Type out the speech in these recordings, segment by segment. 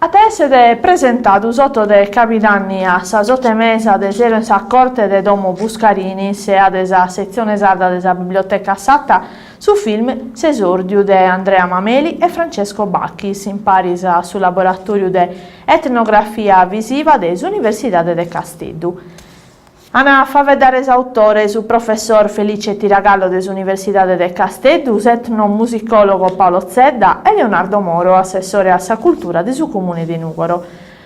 At a èssere presentadu s'oto de cabidanni a sas oto e mesa de sero in sa corte de domo Buscarini, sea de sa setzione sarda de sa Biblioteca Satta, su film S'esòrdiu de Andrea Mameli e Francesco Bacchis, in paris a su laboratòriu de etnografia visiva de s'Universidade de Casteddu. An a faeddare s'autore, su professor Felice Tiragallo de s'Universidade de Casteddu, s'etnomusicòlogo Paolo Zedda e Leonardo Moro, assessore a sa cultura de su Comune de Nùgoro.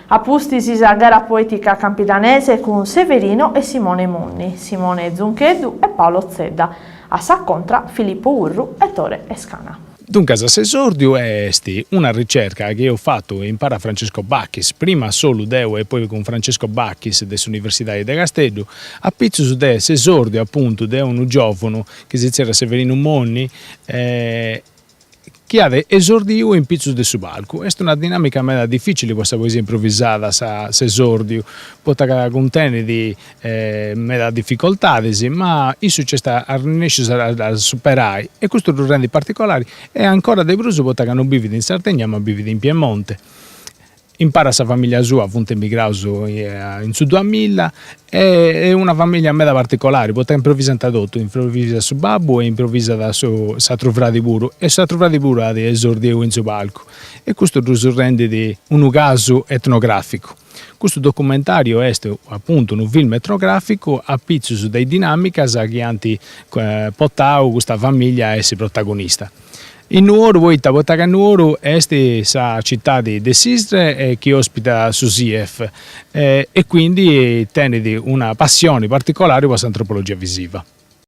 A pustis sa gara poètica campidanese cun Severino e Simone Monni, Simone Zuncheddu e Paolo Zedda. A sa contra Filippo Urru e Tore Escana. Duncas s'esòrdiu est una ricerca chi eus fatu impari a Francesco Bacchis, prima solu deu e poi cun Francesco Bacchis de s'Universidadi de Casteddu, apitzus de s'esòrdiu apuntu de unu giòvunu chi si zerriat Severinu Monni chi at esordiu in pitzus de su palcu. Est una dinàmica meda dificili po sa poesia improvisada s'esòrdiu, poita ca cuntenit meda dificoltadis, ma issu nc'est arrennesciu a ddas superai e custu ddu rendit particolari e ancora de prus poita ca non bivit in Sardegna ma bivit in Piemonte. Impari a sa familia sua funt emigraus in su duamilla e est una familia meda particolari poita improvisant totu, improvisat su babbu e improvisat su s'atru fradi puru e s'atru fradi puru at esordiu in su palcu e custu ddus rendit unu casu etnograficu. Custu documentàriu est apuntu unu film etnogràficu a pitzus de is dinàmicas chi ant portau custa famìllia a essi protagonista. In Nuoru poita? Poita ca Nuoru est sa citadi de s'ISRE chi ospitat su SIEF e quindi tenit una passioni particolari po s'antropologia visiva.